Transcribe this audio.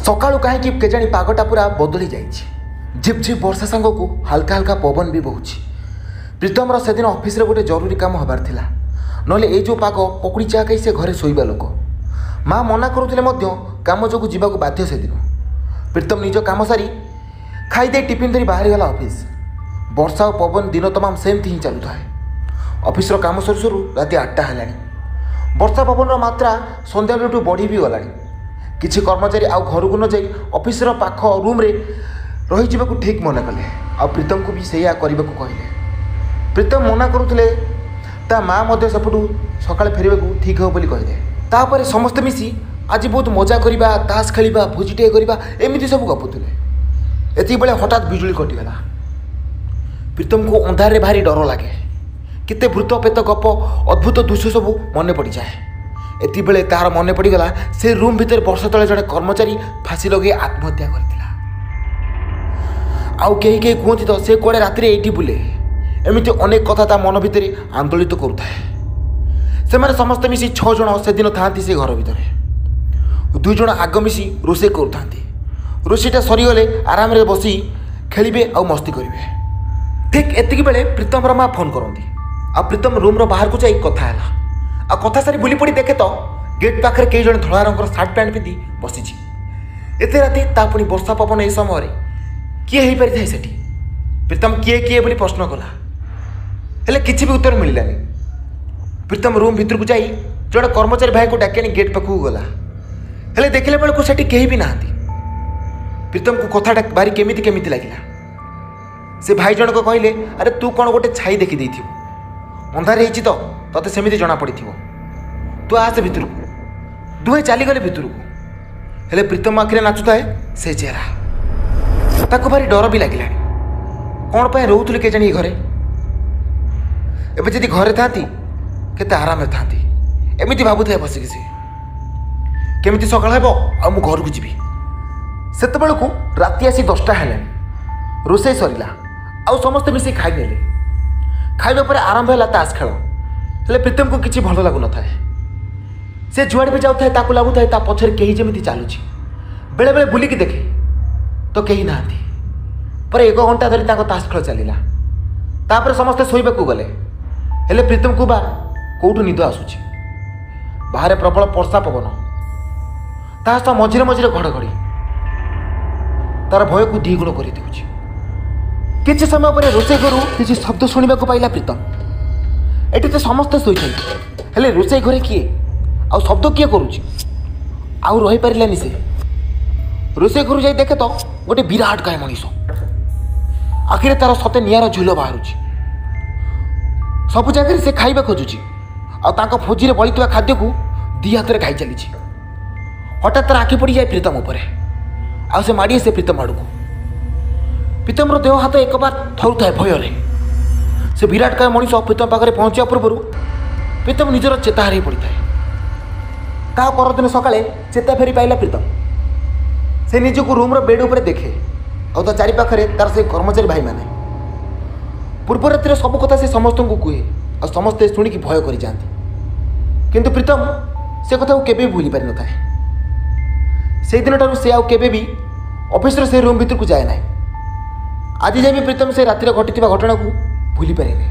ସକାଳୁ କାହିଁକି କେଜାଣି ପାଗଟା ପୁରା ବଦଳି ଯାଇଛି। ଝିପଝିପ ବର୍ଷା ସାଙ୍ଗକୁ ହାଲକା ହାଲକା ପବନ ବି ବହୁଛି। ପ୍ରୀତମର ସେଦିନ ଅଫିସରେ ଗୋଟେ ଜରୁରୀ କାମ ହେବାର ଥିଲା, ନହେଲେ ଏଇ ଯେଉଁ ପାଗ ପକୁଡ଼ି ଚା ଖାଇ ସେ ଘରେ ଶୋଇବା ଲୋକ। ମା ମନା କରୁଥିଲେ ମଧ୍ୟ କାମ ଯୋଗୁଁ ଯିବାକୁ ବାଧ୍ୟ ସେଦିନ। ପ୍ରୀତମ ନିଜ କାମ ସାରି ଖାଇଦେଇ ଟିଫିନ୍ ଧରି ବାହାରିଗଲା ଅଫିସ। ବର୍ଷା ଓ ପବନ ଦିନ ତମାମ ସେମିତି ହିଁ ଚାଲୁଥାଏ। ଅଫିସର କାମ ସରୁ ସରୁ ରାତି 8ଟା ହେଲାଣି। ବର୍ଷା ପବନର ମାତ୍ରା ସନ୍ଧ୍ୟାବେଳଠୁ ବଢ଼ି ବି ଗଲାଣି। କିଛି କର୍ମଚାରୀ ଆଉ ଘରକୁ ନ ଯାଇ ଅଫିସର ପାଖ ରୁମ୍ରେ ରହିଯିବାକୁ ଠିକ୍ ମନେ କଲେ, ଆଉ ପ୍ରୀତମକୁ ବି ସେଇଆ କରିବାକୁ କହିଲେ। ପ୍ରୀତମ ମନା କରୁଥିଲେ, ତା ମା ମଧ୍ୟ ସେପଟୁ ସକାଳେ ଫେରିବାକୁ ଠିକ୍ ହେବ ବୋଲି କହିଲେ। ତାପରେ ସମସ୍ତେ ମିଶି ଆଜି ବହୁତ ମଜା କରିବା, ତାସ ଖେଳିବା, ଭୋଜିଟିଏ କରିବା, ଏମିତି ସବୁ ଗପୁଥିଲେ। ଏତିକିବେଳେ ହଠାତ୍ ବିଜୁଳି କଟିଗଲା। ପ୍ରୀତମକୁ ଅନ୍ଧାରରେ ଭାରି ଡର ଲାଗେ। କେତେ ଭୂତ ପେତ ଗପ, ଅଦ୍ଭୁତ ଦୃଶ୍ୟ ସବୁ ମନେ ପଡ଼ିଯାଏ। ଏତିକିବେଳେ ତାହାର ମନେ ପଡ଼ିଗଲା ସେ ରୁମ୍ ଭିତରେ ବର୍ଷ ତଳେ ଜଣେ କର୍ମଚାରୀ ଫାଶୀ ଲଗାଇ ଆତ୍ମହତ୍ୟା କରିଥିଲା। ଆଉ କେହି କେହି କୁହନ୍ତି ତ ସେ କୁଆଡ଼େ ରାତିରେ ଏଇଠି ବୁଲେ। ଏମିତି ଅନେକ କଥା ତା ମନ ଭିତରେ ଆନ୍ଦୋଳିତ କରୁଥାଏ। ସେମାନେ ସମସ୍ତେ ମିଶି 6 ଜଣ ସେଦିନ ଥାଆନ୍ତି ସେ ଘର ଭିତରେ। 2 ଜଣ ଆଗ ମିଶି ରୋଷେଇ କରୁଥାନ୍ତି। ରୋଷେଇଟା ସରିଗଲେ ଆରାମରେ ବସି ଖେଳିବେ ଆଉ ମସ୍ତି କରିବେ। ଠିକ୍ ଏତିକି ବେଳେ ପ୍ରୀତମର ମା ଫୋନ୍ କରନ୍ତି, ଆଉ ପ୍ରୀତମ ରୁମ୍ର ବାହାରକୁ ଯାଇ କଥା ହେଲା। ଆଉ କଥା ସାରି ବୁଲି ପଡ଼ି ଦେଖେ ତ ଗେଟ୍ ପାଖରେ କେହି ଜଣେ ଧଳା ରଙ୍ଗର ସାର୍ଟ ପ୍ୟାଣ୍ଟ ପିନ୍ଧି ବସିଛି। ଏତେ ରାତି, ତା ପୁଣି ବର୍ଷା ପବନ, ଏ ସମୟରେ କିଏ ହେଇପାରିଥାଏ ସେଠି? ପ୍ରୀତମ କିଏ କିଏ ବୋଲି ପ୍ରଶ୍ନ କଲା, ହେଲେ କିଛି ବି ଉତ୍ତର ମିଳିଲାନି। ପ୍ରୀତମ ରୁମ୍ ଭିତରକୁ ଯାଇ ଜଣେ କର୍ମଚାରୀ ଭାଇକୁ ଡାକି ଆଣି ଗେଟ୍ ପାଖକୁ ଗଲା, ହେଲେ ଦେଖିଲା ବେଳକୁ ସେଠି କେହି ବି ନାହାନ୍ତି। ପ୍ରୀତମକୁ କଥାଟା ଭାରି କେମିତି କେମିତି ଲାଗିଲା। ସେ ଭାଇ ଜଣକ କହିଲେ, ଆରେ ତୁ କ'ଣ ଗୋଟେ ଛାଇ ଦେଖିଦେଇଥିବୁ, ଅନ୍ଧାର ହେଇଛି ତ ତତେ ସେମିତି ଜଣାପଡ଼ିଥିବ, ତୁ ଆସେ ଭିତରକୁ। ଦୁହେଁ ଚାଲିଗଲେ ଭିତରକୁ, ହେଲେ ପ୍ରୀତମ ଆଖିରେ ନାଚୁଥାଏ ସେ ଚେହେରା। ତାକୁ ଭାରି ଡର ବି ଲାଗିଲାଣି। କ'ଣ ପାଇଁ ରହୁଥିଲେ କେଜାଣି ଏ ଘରେ? ଏବେ ଯଦି ଘରେ ଥାନ୍ତି କେତେ ଆରାମରେ ଥାନ୍ତି, ଏମିତି ଭାବୁଥାଏ ବସିକି ସେ। କେମିତି ସକାଳ ହେବ ଆଉ ମୁଁ ଘରକୁ ଯିବି। ସେତେବେଳକୁ ରାତି ଆସି 10ଟା ହେଲାଣି। ରୋଷେଇ ସରିଲା ଆଉ ସମସ୍ତେ ମିଶି ଖାଇନେଲେ। ଖାଇବା ପରେ ଆରମ୍ଭ ହେଲା ତାସ ଖେଳ। ହେଲେ ପ୍ରୀତମକୁ କିଛି ଭଲ ଲାଗୁନଥାଏ। ସେ ଯୁଆଡ଼େ ବି ଯାଉଥାଏ ତାକୁ ଲାଗୁଥାଏ ତା ପଛରେ କେହି ଯେମିତି ଚାଲୁଛି। ବେଳେବେଳେ ବୁଲିକି ଦେଖେ ତ କେହି ନାହାନ୍ତି। ପରେ 1 ଘଣ୍ଟା ଧରି ତାଙ୍କ ତାସ ଖେଳ ଚାଲିଲା। ତାପରେ ସମସ୍ତେ ଶୋଇବାକୁ ଗଲେ। ହେଲେ ପ୍ରୀତମକୁ ବା କେଉଁଠୁ ନିଦ ଆସୁଛି? ବାହାରେ ପ୍ରବଳ ବର୍ଷା ପବନ, ତା ସହ ମଝିରେ ମଝିରେ ଘଡ଼ଘଡ଼ି ତାର ଭୟକୁ ଦ୍ୱିଗୁଣ କରିଦେଉଛି। କିଛି ସମୟ ପରେ ରୋଷେଇ ଘରୁ କିଛି ଶବ୍ଦ ଶୁଣିବାକୁ ପାଇଲା ପ୍ରୀତମ। ଏଠି ତ ସମସ୍ତେ ଶୋଇଛନ୍ତି, ହେଲେ ରୋଷେଇ ଘରେ କିଏ ଆଉ ଶବ୍ଦ କିଏ କରୁଛି? ଆଉ ରହିପାରିଲାନି ସେ। ରୋଷେଇ ଘରୁ ଯାଇ ଦେଖେ ତ ଗୋଟେ ବିରାଟ କାୟ ମଣିଷ, ଆଖିରେ ତାର ସତେ ନିଆଁର ଝୁଲ ବାହାରୁଛି। ସବୁ ଜାଗାରେ ସେ ଖାଇବା ଖୋଜୁଛି, ଆଉ ତାଙ୍କ ଭୋଜିରେ ବଳିଥିବା ଖାଦ୍ୟକୁ 2 ହାତରେ ଖାଇ ଚାଲିଛି। ହଠାତ୍ ତାର ଆଖି ପଡ଼ିଯାଏ ପ୍ରୀତମ ଉପରେ, ଆଉ ସେ ମାଡ଼ି ଆସେ ପ୍ରୀତମ ଆଡ଼କୁ। ପ୍ରୀତମର ଦେହ ହାତ ଏକବାର ଥରୁଥାଏ ଭୟରେ। ସେ ବିରାଟ କାୟ ମଣିଷ ପ୍ରୀତମ ପାଖରେ ପହଞ୍ଚିବା ପୂର୍ବରୁ ପ୍ରୀତମ ନିଜର ଚେତା ହରାଇ ପଡ଼ିଥାଏ। ତା ପରଦିନ ସକାଳେ ଚେତା ଫେରି ପାଇଲା ପ୍ରୀତମ। ସେ ନିଜକୁ ରୁମ୍ର ବେଡ୍ ଉପରେ ଦେଖେ, ଆଉ ତା ଚାରିପାଖରେ ତାର ସେ କର୍ମଚାରୀ ଭାଇମାନେ। ପୂର୍ବ ରାତିରେ ସବୁ କଥା ସେ ସମସ୍ତଙ୍କୁ କୁହେ, ଆଉ ସମସ୍ତେ ଶୁଣିକି ଭୟ କରିଯାଆନ୍ତି। କିନ୍ତୁ ପ୍ରୀତମ ସେ କଥାକୁ କେବେ ବି ଭୁଲି ପାରିନଥାଏ। ସେଇଦିନଠାରୁ ସେ ଆଉ କେବେ ବି ଅଫିସର ସେ ରୁମ୍ ଭିତରକୁ ଯାଏ ନାହିଁ। ଆଜି ଯାଏ ବି ପ୍ରୀତମ ସେ ରାତିରେ ଘଟିଥିବା ଘଟଣାକୁ ଭୁଲି ପାରିନି।